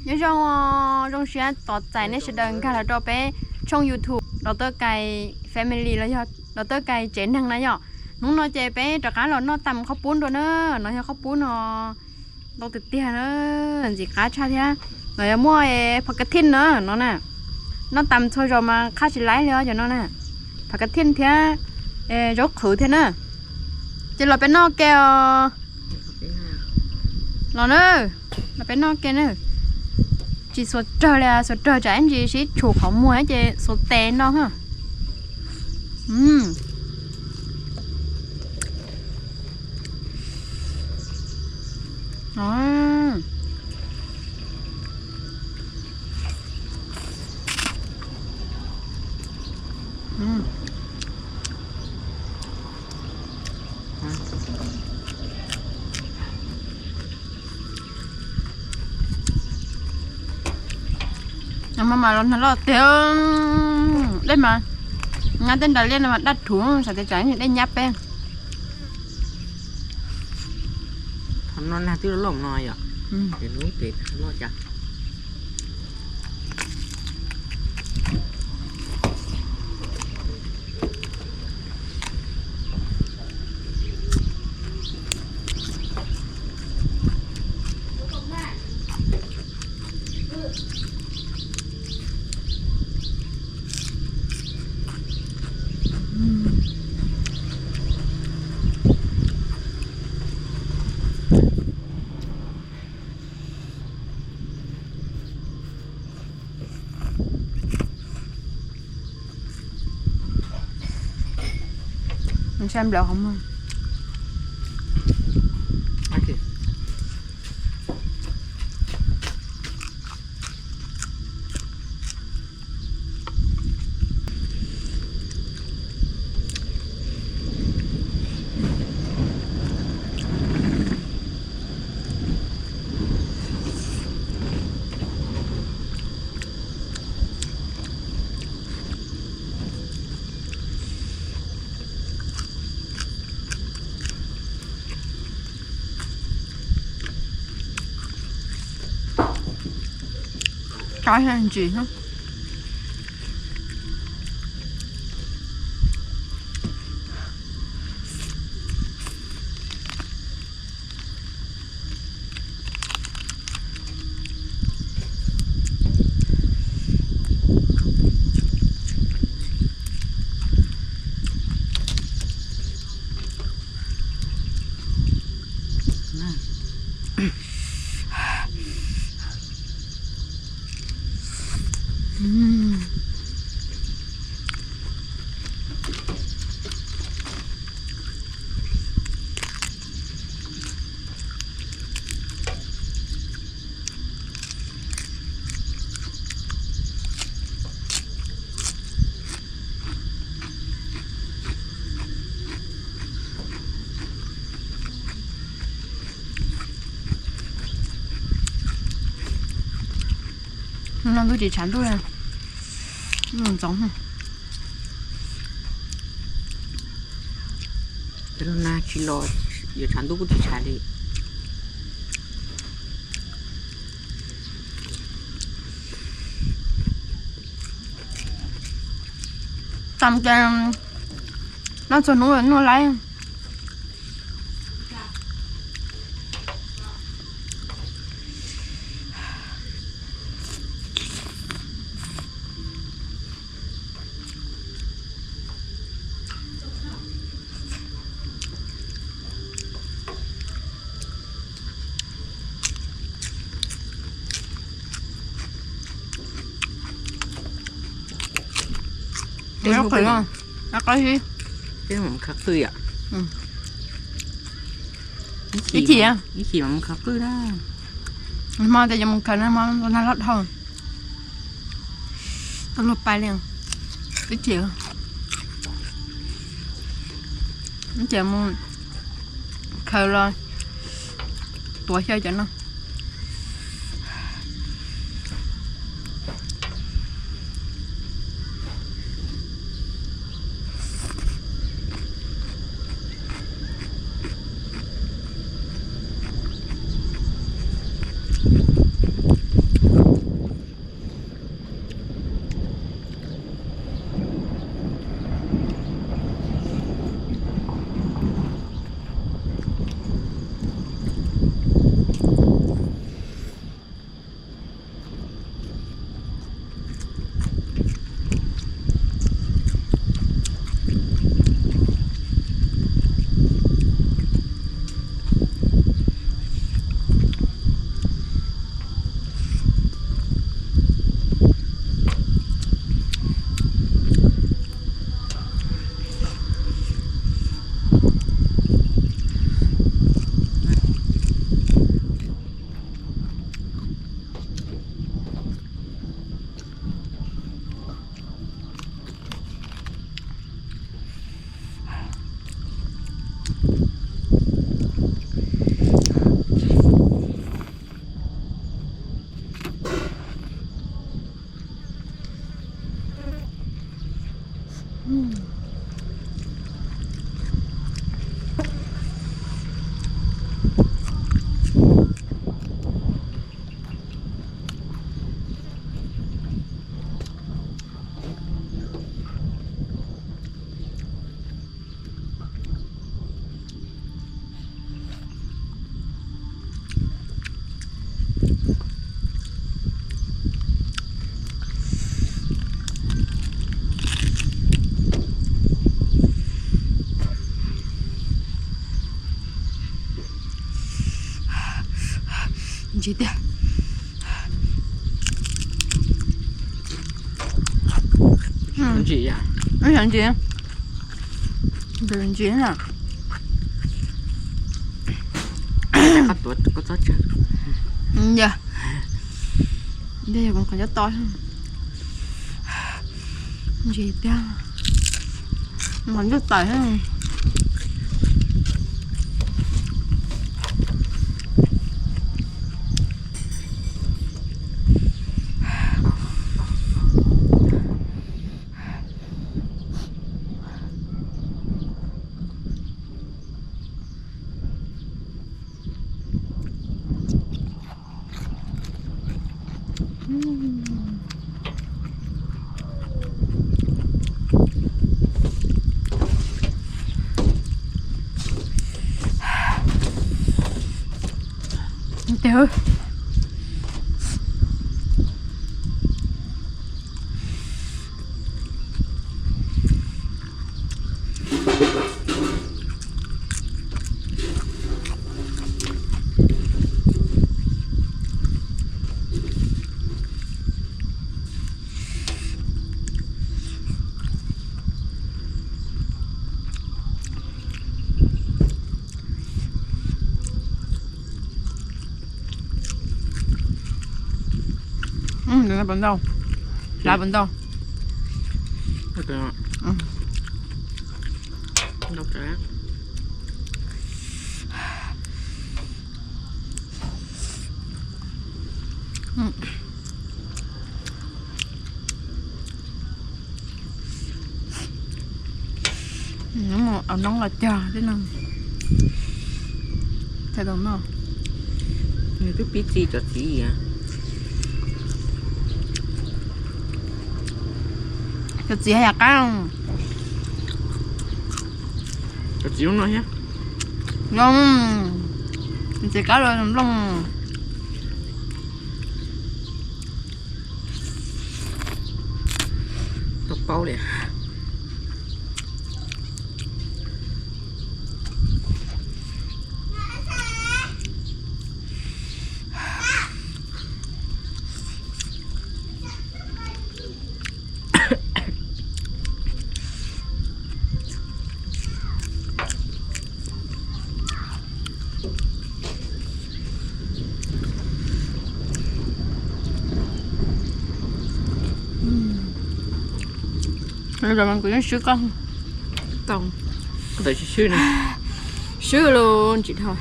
Nyob zoo, zoo siab tos txais nej sawv daws nkag los rau peb tshooj YouTube Dov Tawj Kais Family los yog Dov Tawj Kais tsev neeg na yom. Hnub no ces peb rov qab los noj tas qhaub pub dua na. No yog qhaub pub no ntau tiag tiag na, ntxim qab tshaj thiab. No yog muaj phas kas thij na no na. Noj tas txhua zaus mas qhab tsis laib li os cov no na. Phas kas thij thiab zaub qhwv thiab na. Ces los peb noj ke os. Los na, los peb noj ke na. Tsis xuas rawg li, xuas rawg tsam ib ntsis sib tshum qhov muag ces xuas tes no. Mas mas los nag loj tiag, dej mas nyab tej nras liaj no mas daj rhuv, xav tias tsam dej nyab peb. Qhov no nag twb loj no yom, es lub pem loj cas. Saib nplawv qhov muag. Qab ntsis. No lub tsis tshav ntuj, ntxoov. Ces lub nag tsis los, yuav tshav ntuj kuj tsis tshav li. Tam ces noj txhua hnub noj laib. Ib chim, ib chim mas mus khaws qwj na. Hmo tas yuav mus khaws na, hmo nag loj dhau. Tau luag pais li. Ib chim, ib chim mus khaws los tuav xyaw cov no. Ntsim tiag. Ntsim, ntsim na. Qab tuav koj txob tseg. Yog, yog, yog qhov nyob to. Ntsim tiag. Qhov nyob to. Ntau, ntau. Au noob los cog tib no. Thaij tau no. Nws twb pib txi cov txiv. Cov txiv haj yam qab. Cov txiv no thiab. Txiv qab los nplooj. Tau paub li. Kuv yeej swb koj. Tau, koj tawm swb swb na. Swb los ntsim dhau.